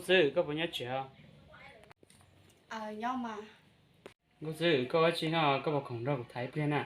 Xwb, koj puas nyob tsev? Nkauj Xwb, koj ua tsi no, koj puas khoom nrog kuv tham ib pliag na?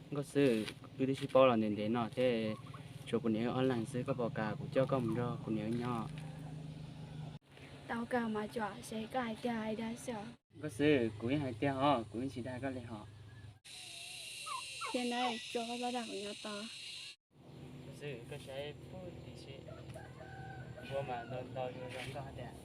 Nkauj Xwb, wb twb sib paub los ntev ntev no thiab, tshuav kuv niam wb ob leeg xwb, koj puas kam kuv coj koj mus nrog kuv niam wb nyob? Tau kawg mas, tsuas xyov koj hais tiag hais dag xwb. Nkauj Xwb, kuv yeej hais tiag hos, kuv yeej tsis dag koj li hos. Thiab na, tso koj txhob dag kuv nyob tod. Nkauj Xwb, koj saib puag tim seb, ua mas ntau ntau zoo zoo nkauj tiag.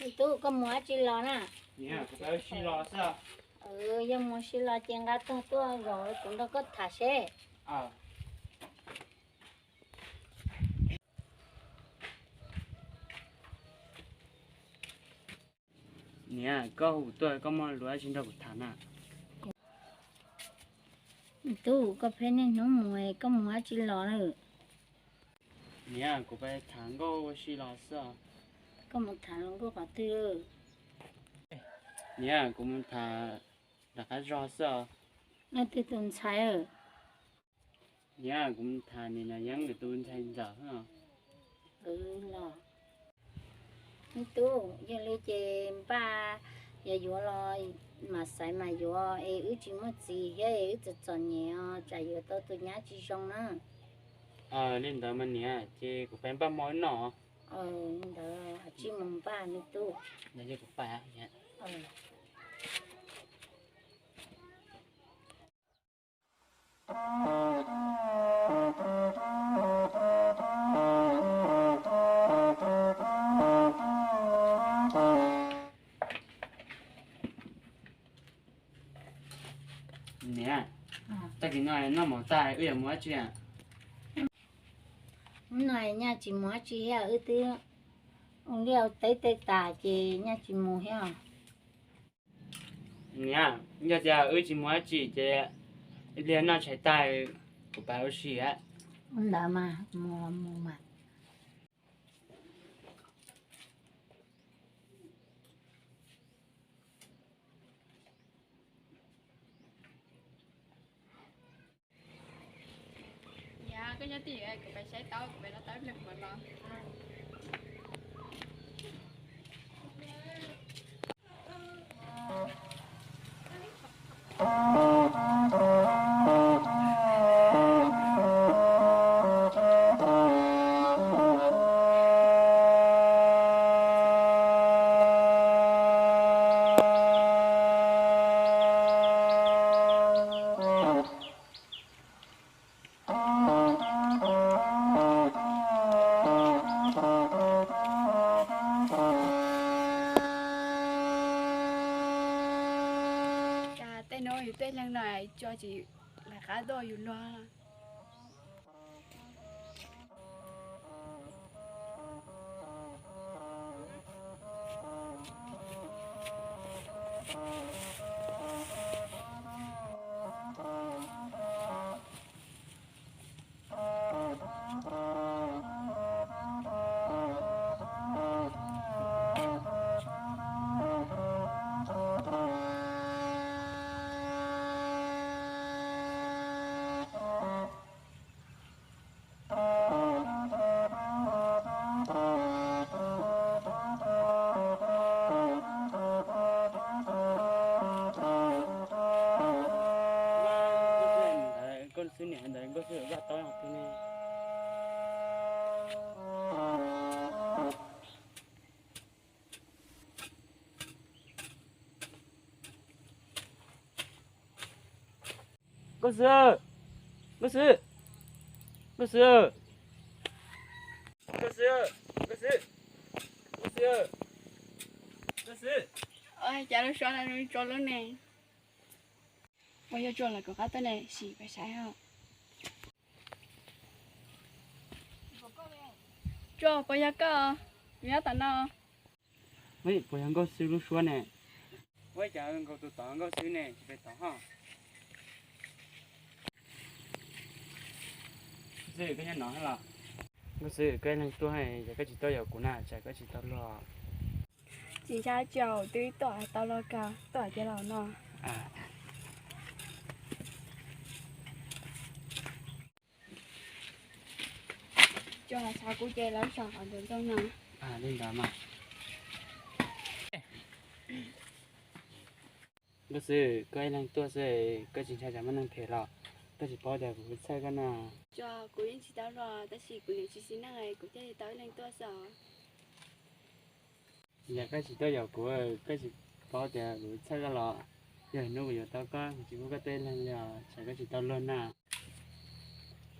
Me tub, koj mus dab tsi los na? Yog mus sib los ces nqa tog tuaj zaum kuv nrog koj tham seb. Niam, koj hu kuv tuaj, koj muaj lus dab tsi nrog kuv tham na? Me tub, koj pheej niaj hnub mus, koj mus dab tsi los na? Niam, kuv pheej tham nkauj ua si los xwb. Koj mus tham hluas nkauj qhov twg? Niam, kuv mus tham nram qab zos xwb os. Leej twg tus ntxhais? Niam, kuv mus tham nim no yeeb tus ntxhais ntxawm. Los, me tub, yog li ces npaj, yog yuav los mas xaiv mas yuav es wb tsis muaj txiv thiab es wb txom txom nyem os, tsam yuav tau tus nyab tsis zoo na. Li ntawd mas niam, ces kuv pais npaj hmo wb noj. Li ntawd tsis mus npaj me tub. Niam, tag kis no noj mov tag wb yuav mus dab tsi? Hnub no nyaj tsis mus dab tsi thiab, wb twb ua liaj ua teb tej tas ces nyaj tsis mus thiab. Niam, yog tias wb tsis mus dab tsi ces ib pliag noj tshais tag kuv pais ua si. Ntawd mas mus los mus mas. Niam, koj nyob twj ywm, kuv pais saib taub, kuv pais noj taub ib pliag kuv mam los. Cas tej no yus tej leeg no tso tsis lawv qab tuaj yus luag. Nkauj Xwb, Nkauj Xwb, Nkauj Xwb, Nkauj Xwb, Nkauj Xwb, Nkauj Xwb, Nkauj Xwb. Cas lub suab no tso lub ne? Puas yog tsuas lawv kuv qab tuaj ne? Sim pais saib os. Tsuas, puas yog koj? Kuv nyob tom no. Puas yog Nkauj Xwb lub suab ne? Ua cas nkaus tus tod Nkauj Xwb ne, tsis pem tod ho. Xwb, koj nyob no los? Nkauj Xwb, koj ib leeg tuaj, yog koj tsis tuaj yaum kuv na, tsam koj tsis tau luag. Tsis ntshai, tsis twb tuaj tau luag kawg, tuaj ces los no. Tsuas, tshav kub ces lawv so qhov ntawd ntxooj no. Li ntawd mas. Nkauj Xwb, koj ib leeg tuaj xwb, koj tsis ntshai tsam muaj neeg phem los? Koj tsis paub tias kuv txhawj koj na. Tsuas, kuv yeej tsis tau luag, tab sis kuv niam tsis xis neej, kuv thiaj li tau ib leeg tuaj xwb os. Yog koj tsis tuaj yaum kuv, koj tsis paub tias kuv txhawj koj los? Yog hnub kuv yuav tau koj, kuv tsis pub koj tuaj ib leeg li os, tsam koj tsis tau luag na.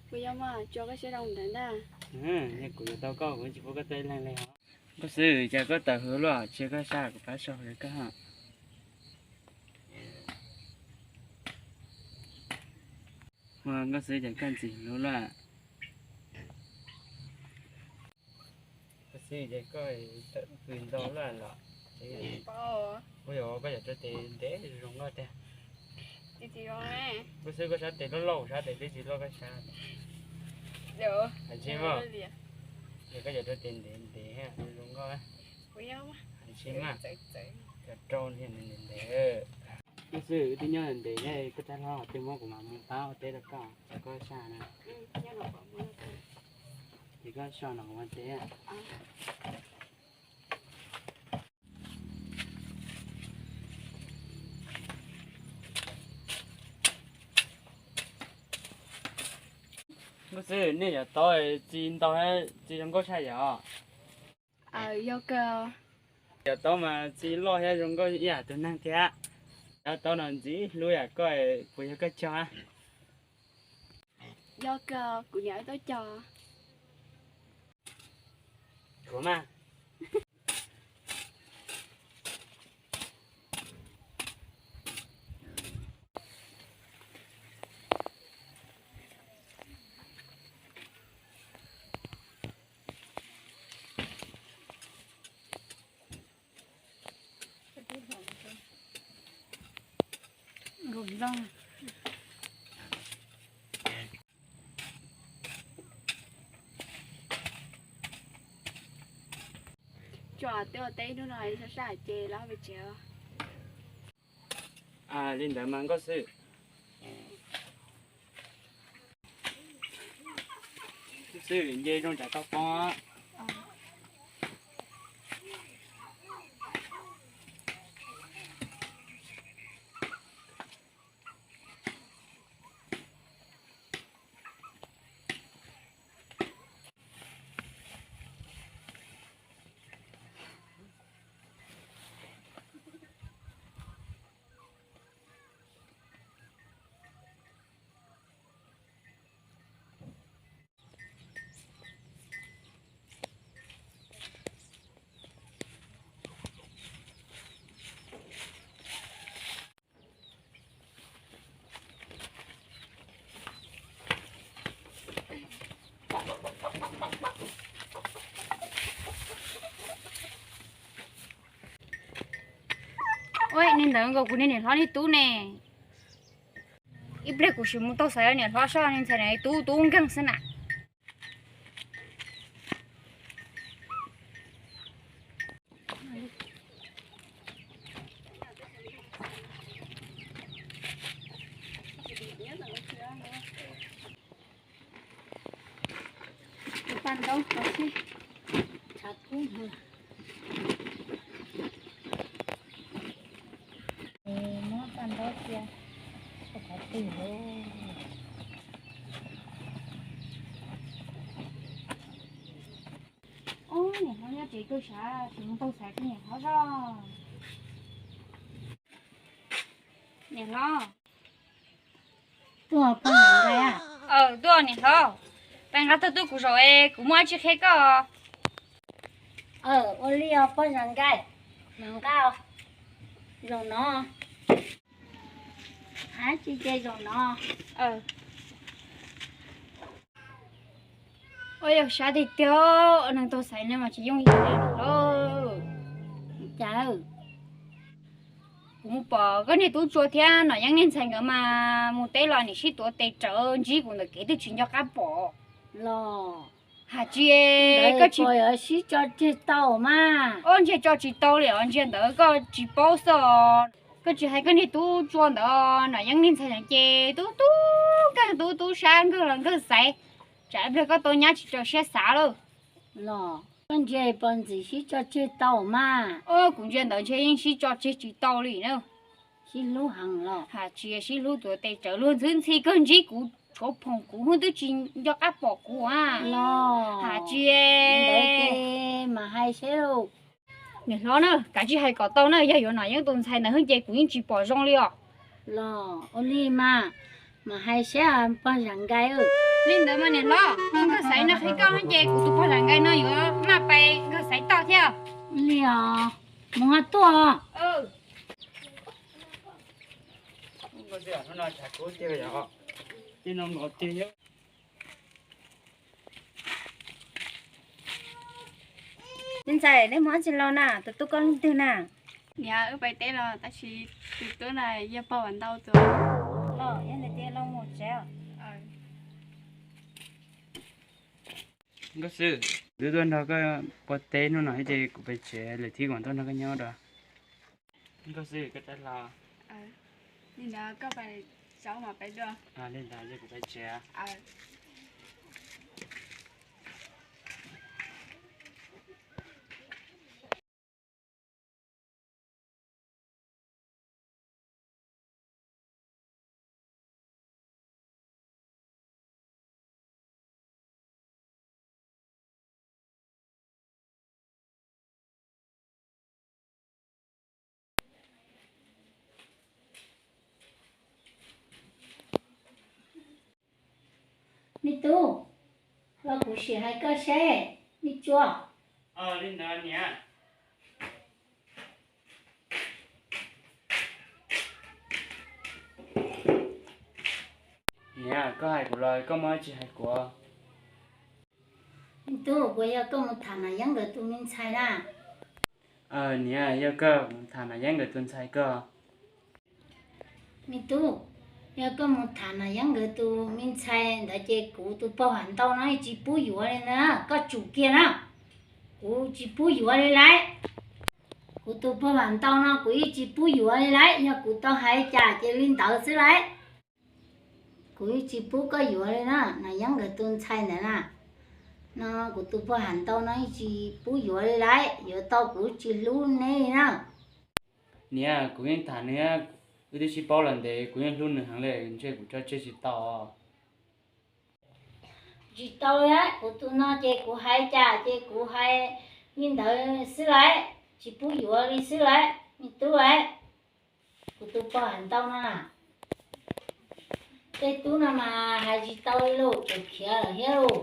Puas yog mas, tsuas koj siab zoo ntawd ntag. Yog kuv yuav tau koj, kuv tsis pub koj tuaj ib leeg li os. Nkauj Xwb, cas koj tawm hws luaj, tsis koj sab kuv pab so hws koj. Ua, Nkauj Xwb, cas koj ntxim hlub luaj. Nkauj Xwb, cas koj tawm hws ntau luaj los? Ua, yog koj yuav rau tes ntev zoo nkauj tiag. Nkauj Xwb, koj sab tes loj loj, sab tes twb tsis loj koj sab. Hais tsis mas, yog koj yuav rau tes ntev ntev zoo nkauj. Hais tsis mas, cov rau ntev ntev. Nkauj Xwb, wb twb nyob ntev, koj txhob hlob, twb muab kuv mam mus pab ua teb rau koj, tsam koj sab na. Ces koj so no kuv ua teb. Nkauj Xwb, nej yav tod txi ntau, txi zoo nkauj tshaj yam. Yog kawg. Yav tod mas txi loj thiab zoo nkauj ib yam tus neeg thiab. Yav tod no ntxim hlub yam koj, puas yog koj cog? Yog kawg, kuv niam wb tuaj cog. Kuv mas. Tso twb ua teb hnub no sab sab ces los pem tsev. Li ntawd mas Nkauj Xwb. Xwb, nce zoo tsam tau poob. Ua li ntawd nkaus kuv niag niam hlob niag tub ne. Ib pliag kuv sim mus tau xaiv niam hlob soj, niag ntxhais niag tub tub nkeeg xwb na. Tus paj ntaub ko seb tshav kub heev. Muab paj ntaub cia rau qhov twg lauj? Ub, niam hlob nyob tsev kawg sav, tsis mus tau xaiv niam hlob zoj. Niam hlob. Tuaj pog Zam Nqaij. Tuaj niam hlob, pab nqa tag tub kuv zaum es kuv muaj dab tsi qhia koj. Ua li os pog Zam Nqaij, los nqa zaum no. Ab, tsis ces zaum no. Ua yog sab tiag tiag, neeg tuag xaiv no mas tsis yooj yim li lawm. Cas kuv mus pom koj niag tub Tsua thiab Nom Yeeb niag ntxhais nkawd mas mus teb los nim sib tuav tes rawv ntsib kuv ntawm kev twb tsis nco qab pom los. Hais tsis, koj tsis sib tso tseg tau mas. Ob, ntshe tso tsis tau li os, ntshe ntawd koj tsis paub xwb os. Koj tsis hais koj niag tub Tsua ntawd Nom Yeeb niag ntxhais no ces tub tub nkeeg tub tub sab nkeeg los nkeeg xaiv, tsam ib pliag koj tau nyab tsis raws siab xav lawm. Los koj ntsia pom ntxim sib tso tseg tau mas. Ob, kuv ntsia ntawd ntshe yeej sib tso tseg tsis tau li na. Sib hlub heev los. Hais tsis sib hlub tuav tes rawv luag ntxhwb ntxhi kawg ntsib kuv tshuav phoom kuv hwb twb tsis nco qab pom kuv a. Los hais tsis. Ntawd ces mas hais seb. Niam hlob na, kav tsij hais kom tau na, yog yuav Nom Yeeb tus ntxhais ntawd hwb ces kuv yeej tsis pom zoo li os. Los ua li mas, mas hais seb pog Zam Nqaij. Li ntawd mas niam hlob, tus nkawd xaiv no qhia koj hwb ces kuv tus pog Zam Nqaij no yuav maj pais nkawd xaiv toj thiab. Li os, mus ho tuaj. Me ntxhais, neb mus dab tsi los na? Tus tub koj leej twg na? Niam, wb pais teb los tab sis tus tub na yog pog Vam Ntau tus. Los yog li ces los mus tsev. Nkauj Xwb, wb tuaj nrog koj pais teb hnub no ces kuv pais tsev, lwm thib kuv mam tuaj nrog koj nyob dua. Nkauj Xwb, koj rov los. Li ntawd koj pais tsev mas peb dua. Li ntawd ces kuv pais tsev. Me tub, los kuv sim hais koj seb, me Tsua. Li ntawd niam. Niam, koj hais kuv los koj muaj dab tsi hais kuv? Me tub, puas yog koj mus tham Nom Yeeb nkawd tus me ntxhais na? Niam, yog kawg, mus tham Nom Yeeb nkawd tus ntxhais kawg. Me tub, yog koj mus tham Nom Yeeb nkawd tus me ntxhais ntawd ces kuv tus pog Vam Ntau no tsis pub yuav li na, koj tsum kiag na. Kuv tsis pub yuav li lauj. Kuv tus pog Vam Ntau no kuv yeej tsis pub yuav li lauj, yog kuv tau hais cas ces li ntawd xwb lauj. Kuv yeej tsis pub koj yuav li na, Nom Yeeb nkawd tus ntxhais ntawd na. No kuv tus pog Vam Ntau no yeej tsis pub yuav li lauj, yuav tau kuv tsis hlub neb li na. Niam, kuv yeej tham nws, wb twb sib paub los ntev, kuv yeej hlub nws heev li, ntshe kuv tso tseg tsis tau. Tsis tau li, kuv tus no ces kuv hais cas ces kuv hais li ntawd xwb lauj, tsis pub yuav li xwb lauj, me tub lauj. Kuv tus pog Vam Ntau no na, tej tub no mas hais tsis tau li lauj, tseem khiav lawm thiab lauj.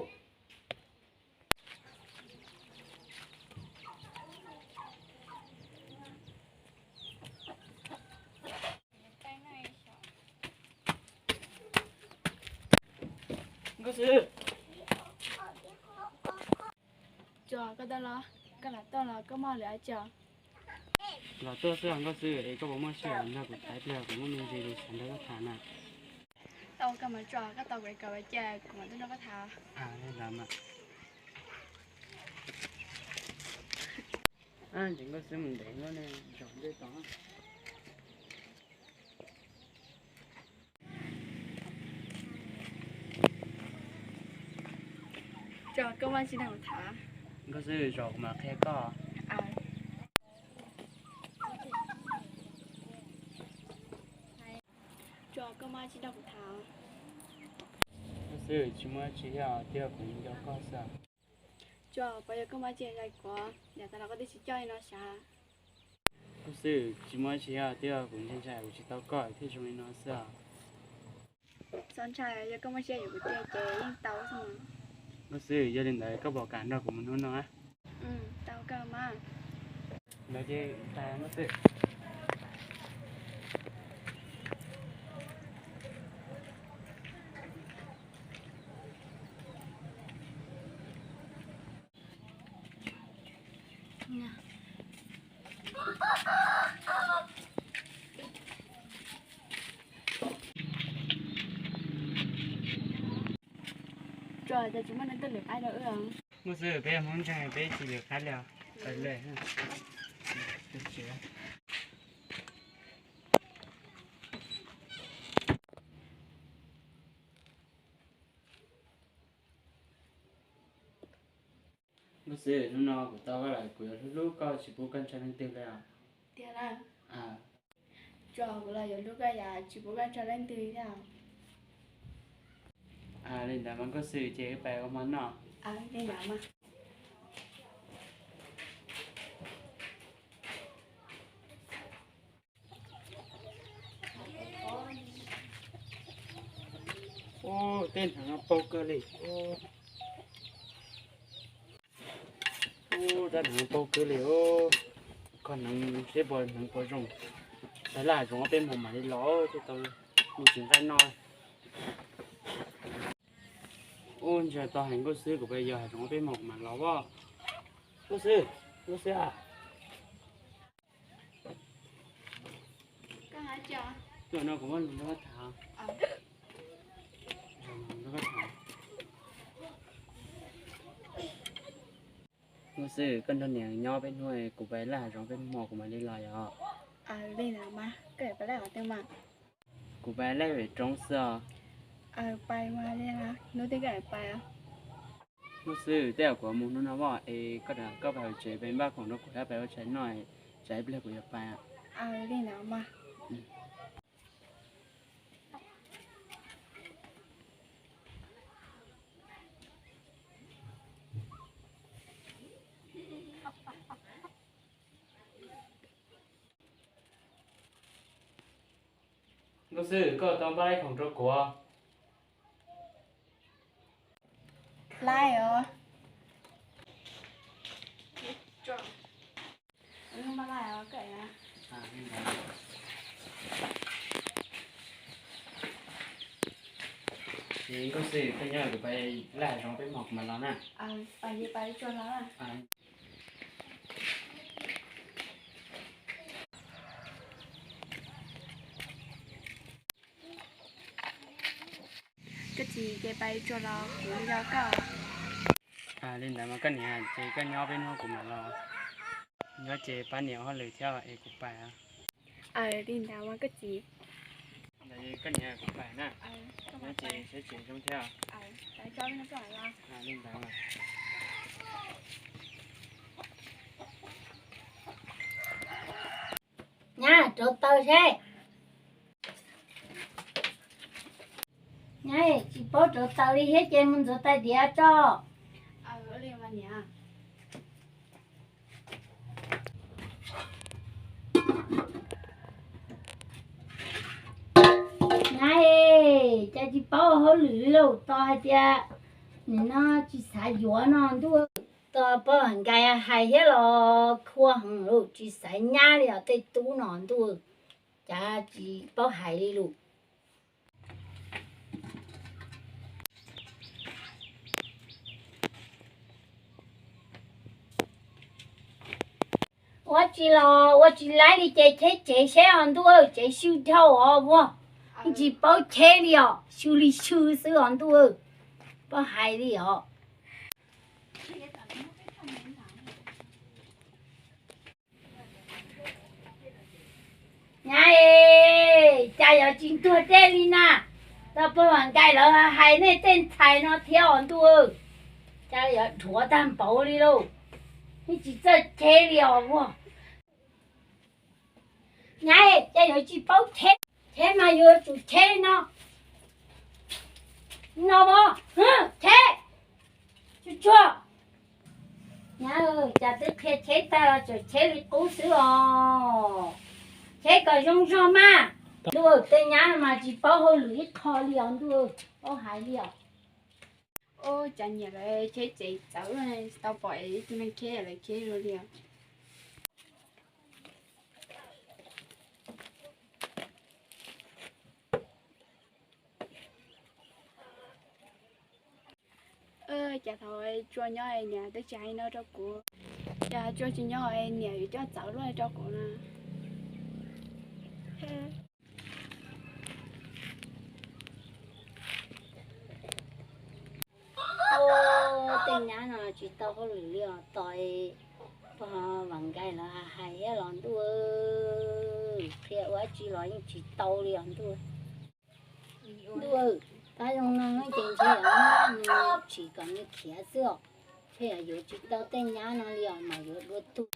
Nkauj Xwb, koj tuaj los, koj lam tuaj los koj muaj lwm dab tsi? Los tuaj xwb os Nkauj Xwb, es koj puas muaj sij hawm nrog kuv tham ib pliag, kuv muaj me ntsis lus xav nrog koj tham na. Tau kawg mas Tsua, koj tos kuv es kom ua cas kuv mam tuaj nrog koj tham. Ces Nkauj Xwb mus ntev no ne, zaum ntej tod. Tsua, koj muaj tsi nrog kuv tham? Nkauj Xwb, zaum kuv mam qhia koj. Tsua, koj muaj tsi nrog kuv tham? Nkauj Xwb, tsis muaj tsi thiab, twb yog kuv nco koj xwb. Tsua, puas yog koj muaj tsi hais kuv, yav tas los koj twb tsis coj li no sav? Nkauj Xwb, tsis muaj tsi thiab, twb yog kuv ntshai ntshai kuv tsis tau koj thiaj zoo li no xwb os. Txhob ntshai, yog koj muaj siab yuav kuv tiag ces yeej tau xwb. Nkauj Xwb, yog li ntawd koj puas kam nrog kuv mus hnub no? Tau kawg mas. Ntawd ces tag Nkauj Xwb. Tsuas tias tsis muaj neeg tuaj lwm qaib rau wb. Nkauj Xwb, peb yog Hmoob ntseeg peb tsis lwm qaib li os. Nkauj Xwb, hnub no kuv tau koj lawm, kuv yuav hlub hlub koj tsis pub koj ntshaw leej twg li os. Tiag na? Tsuas kuv los yuav hlub koj yam tsis pub koj ntshaw leej twg thiab. Li ntawd mas Nkauj Xwb, ces wb pais ua hmo noj. Li ntawd mas. Ub, tej hneev no paug kawg li. Ub, tej hneev no paug kawg li. Koj hneev seb puas hneev puas zoo. Txais laj hav zoov ob peb hmos mam li los thiaj tau me ntsis nqaij noj. Ub, ntshai tau hais Nkauj Xwb, kuv pais yos hav zoov ob peb hmos kuv mam los as. Nkauj Xwb, Nkauj Xwb a. Hnub no kuv muaj lus nrog koj tham. Nkauj Xwb, koj nrog niam nyob peb hnub, kuv pais laj hav zoov peb hmo kuv mam li los yom. Li ntawd mas, koj pais laj qhov twg mas? Kuv pais laj vem roob xwb os. Pais mas li, hnub twg koj pais? Nkauj Xwb, tej zaum kuv mus hnub no as, es koj, koj pais hauv tsev pais npaj khoom rau kuv thiab pais ua tshais noj, tsam ib pliag kuv yuav pais. Li ntawd mas. Nkauj Xwb, koj tau npaj laib khoom rau kuv. Laib os. Ces Nkauj Xwb, koj nyob kuv pais laj hav zoov peb hmos kuv mam los na. Koj txiv, ces pais tsuag los kuv nco koj. Li ntawd mas koj niam, ces koj nyob peb hnub kuv mam los. Nyob ces pab niam ua hauj lwm thiab es kuv pais. Li ntawd mas koj txiv. Ntawd koj niam kuv pais na. Nyob ces saib tsev zoo thiab. Li ntawd. Nyab, rauv taws seb. Nyab, tsis paub rauv taws li thiab ces mus ntxuav tais diav tso. Nyab, cas tsis paub hauj lwm li lauj, tos hais tias nim no tsis xav yuav no ntuj, tos pog nkais hais thiab los khua heev lauj, tsis xav nyab li os tej tub no ntuj, cas tsis paub hais li lauj. Ua tsis los ua tsis laib li ces cheb tsev seb os ntuj, tsev xyw dhau os vuag, tsis paub cheb li os, xyw li xyw xwb os ntuj, paub hais li os. Nyab, cas yuav tsis ntuag dej li na, tau pog nkais lawv hais nej tej ntxhais no thiab os ntuj, cas yuav dhuav tag npaum li lauj, yeej tsis txawj cheb li os vuag. Nyab, cas yuav tsis paub cheb, cheb mas yuav tsum cheb no, no mas, cheb, tsuag tsuag. Nyab, cas twb qhia cheb tag los tseem cheb li qub xwb os, cheb kom zoo zog mas. Ntuj, tej nyab no mas tsis paub hauj lwm ib qho li os ntuj, paub hais li os. Ua cas nyiam lawv kheb tsev txawv, tsis tau pom ib tug neeg kheb lawv kheb zoo li os. Cas thaum Tsua nyob niam twb tsis hais no rau kuv, cas Tsua tsis nyob niam yuav coj txawv luaj rau kuv na. Tej nyab no tsis tau hauj lwm li os, tos pog Vam Nkais lawv hais thiab los ntuj, qhia ua dab tsi los yeej tsis tau li os ntuj. Ntuj, pab zoo no ces ntshe nws tsis kom nws khiav xwb os, ntshe yuav tsis tau tej nyab no li os mas yuav dua tug.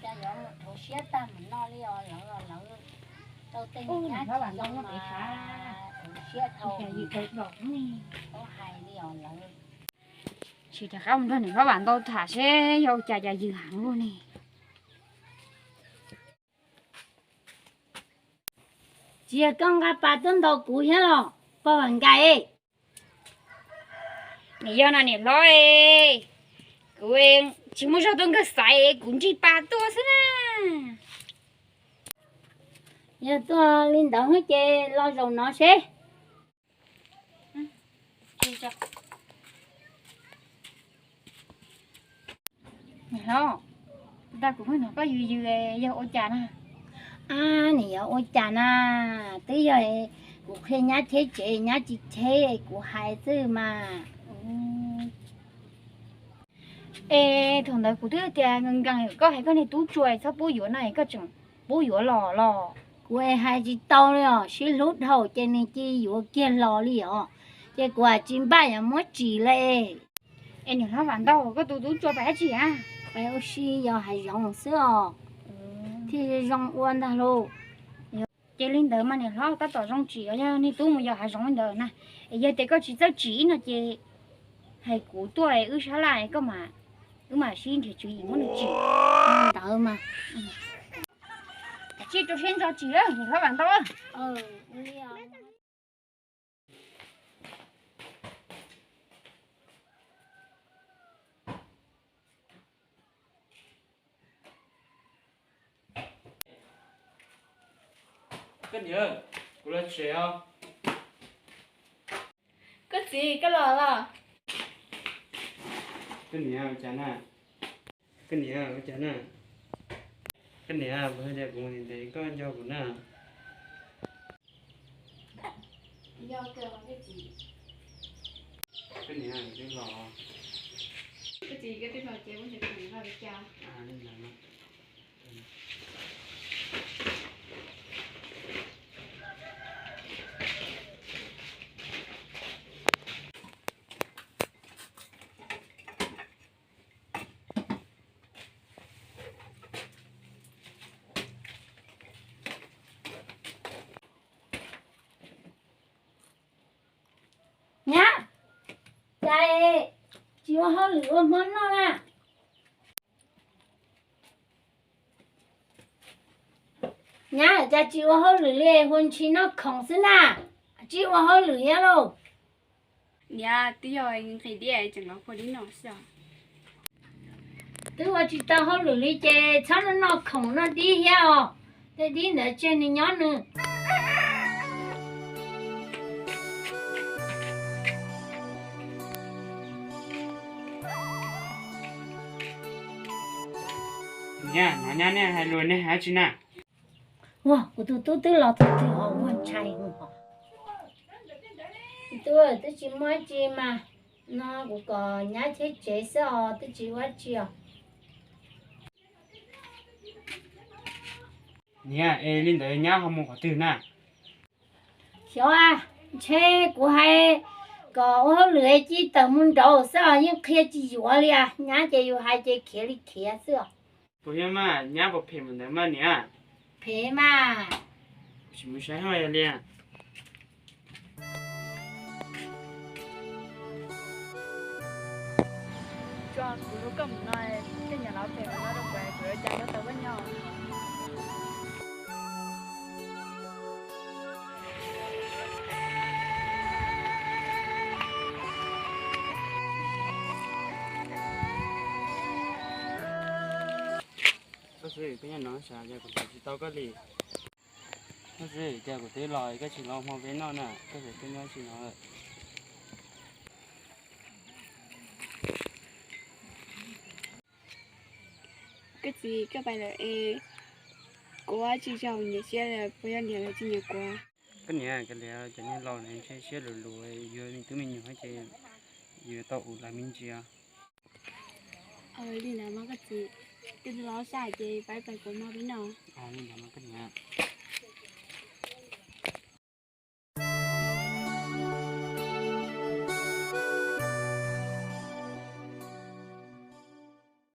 Cas yuav mus rhuav siab tag mus no li os, lawv lawv tau tej nyab tsis zoo mas rhuav siab dhau, tsis hais li os lawv. Tsis rov qab mus nrog niam hlob Vam Ntau tham seb yog cas cas yws heev luaj ne. Tsis yog koj nqa pas tuaj ntaus kuv thiab los pog Vam Nkais? Nim yog no niam hlob, kuv tsis muaj zog tuaj nkawg xaiv, kuv nrig pas tuaj xwb na. Yog tuaj li ntawd ces los zaum no seb. Niam hlob, tag kuv hnov koj yws yws yog ua cas na? Ab, nim yog ua cas na, twb yog kuv qhia nyab cheb tsev nyab tsis cheb kuv hais xwb mas. Es thaum ntawd kuv twb tias nkees nkees koj hais koj niag tub Tsua txhob pub yuav no es koj tseem pub yuav los los? Kuv es hais tsis tau li os, sib hlub dhau ces nws cia yuav kiag los li os, ces kuv tsis npaj yuav muab tsim li. Es niam hlob Vam Ntau, koj tus tub Tsua pais dab tsi a? Pais ua si yos hav zoov xwb os, thiaj zoo ua ntag lauj. Ces li ntawd mas niam hlob tab tom zoo tsim, yog niag tub mus yos hav zoov li ntawd na, es yog tias koj tsis txawj tsim no ces hais kuv tuaj wb sab laj, koj mam, wb mam sib nrhiav tswv yim muab nws tsim. Ntawd mas, kav tsij rau siab ntso tsim, niam hlob Vam Ntau. Koj niam, kuv los tsev os. Koj txiv, koj los los? Koj niam, ua cas na? Koj niam, ua cas na? Koj niam, kuv hais tias kuv mus ntev ntev koj nco kuv na. Koj niam, twb los. Koj txiv, koj twb los ces muab cov tus niam no li cas? Nyab, cas tsis ua hauj lwm ua hmo noj na? Nyab, cas tsis ua hauj lwm li, ua ntshis noj khoom xwb na? Tsis ua hauj lwm thiab lauj? Niam, twb yog nqhis dib tseem los phua dib noj xwb os. Twb ua tsis tau hauj lwm li ces txhob noj noj khoom noj dib thiab os. Tej dib ntawd tseg nws nyob nws. Niam, hnov nyab nej hais lus nej hais dab tsi na? Ua, kuv tus tub twb los txog twg ho ua ntshai os. Tub, twb tsis muaj dab tsi mas, no kuv kom nyab cheb tsev xwb os, twb tsis ua dab tsi os. Niam, es li ntawd nyab ho mus qhov twg na? Xyov, ntshe kuv hais kom ua hauj lwm cia tawm mus nraud xwb os, yeej qhia tsis yuav li as. Nyab ces yus hais ces khiav li khiav xwb os. Puas yog mas, nyab puas phem mus ntawd mas niam? Phem mas. Tsis mus saib hauj li. Kuv hlub koj mus no, tej niam laus phem ua no rau kuv, kuv yuav cas yuav tau koj nyob. Koj xwb, koj nyob no sav cas kuv twb tsis tau koj li. Koj xwb, cas kuv twb los koj tsis los hmo peb noj na, koj xwb twb nyob tsis no lawm. Koj txiv, koj pais lawm es kuv ua tsis tau nyiam siab li, puas yog niam lawv tsis nyiam kuv? Koj niam, kav liam, cov niag laus ntshe siab luv luv, yus me tub me nyuam ces yus tau ua lawv me ntsis. Li ntawd mas koj txiv, twb los sab ces pab pais kuv mog peb noj. Li ntawd mas koj niam.